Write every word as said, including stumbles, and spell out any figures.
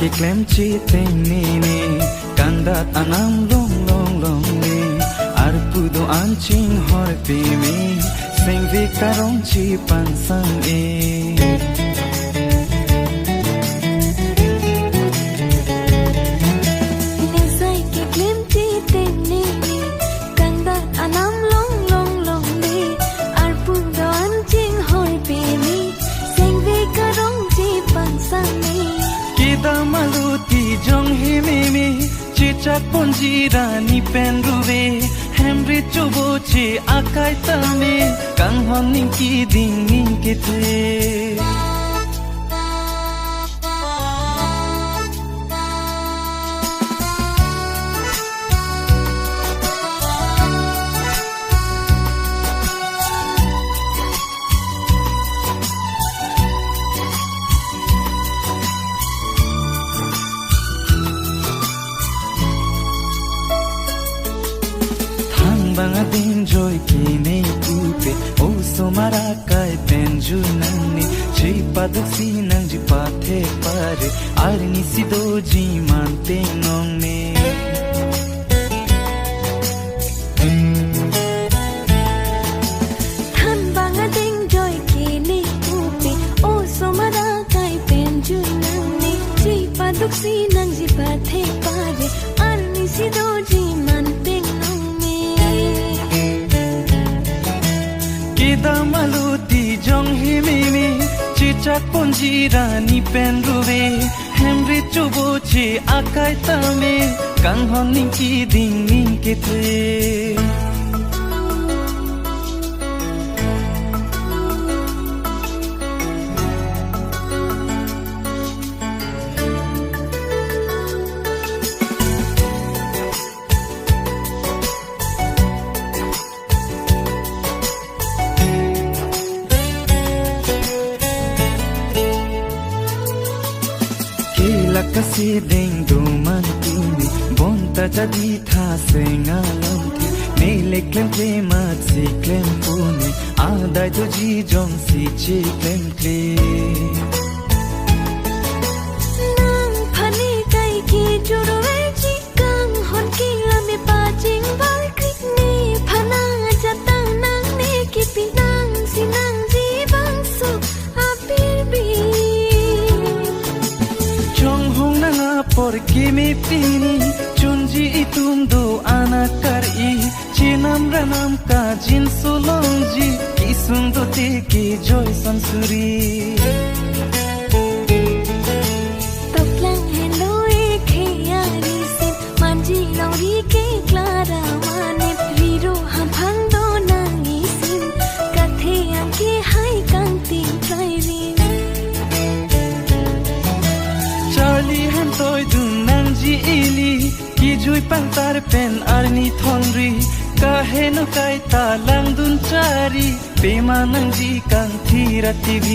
Klemchiteng nini, kangdat anam long long longle, arpu do-an chinghorpeme, sengve karong chipangsam-e. Nesai keklemchiteng nini, kangdat anam long long longle, arpu do-an chinghorpeme, sengve karong chipangsam-e. Kedam alote jong hememe, chechak ponji ra ne pen ruve, hem rit choboche akai tame, kanghon ning keding ning kethe. Thanbang ading joike ne pupe, osomar akai pen jun nangne, chipaduksi nangji pathe pare, arnisi doji man tengnongne. Thanbang ading joike ne pupe, osomar akai pen jun nangne, chipaduksi nangji pathe pare, arnisi doji man tengnongne. Kedam alote jong hememe, chechak ponji ra ne pen ruve, hem rit choboche akai tame, kanghon ning keding ning kethe. Kelak kasedeng do man tumi, bonta jadi thaseng alamthe, nele klemkle matsi klempune, adai doji jongsi cheklemkle. Nangphan ne kai kejor veji, kanghon kelang me pachingbarkri, nephan ajat tang nangne kipi, nangsi nangji bangso abirbir. Chonghong nang apor keme pini, chunji itum do-an akari, chenam ranam kajinso longji, kesung dote kejoi san suri. Toklang henlo ekhei arisim, manji longri ke Clara Manip, riro hamphang do nang isim, kathe angke hai kangting klairim. Charli hemtoi dun nangji ili, kejui pangtar pen arni thongri, kaheno kaita langdun chari, pema nangji kangthir a-T V.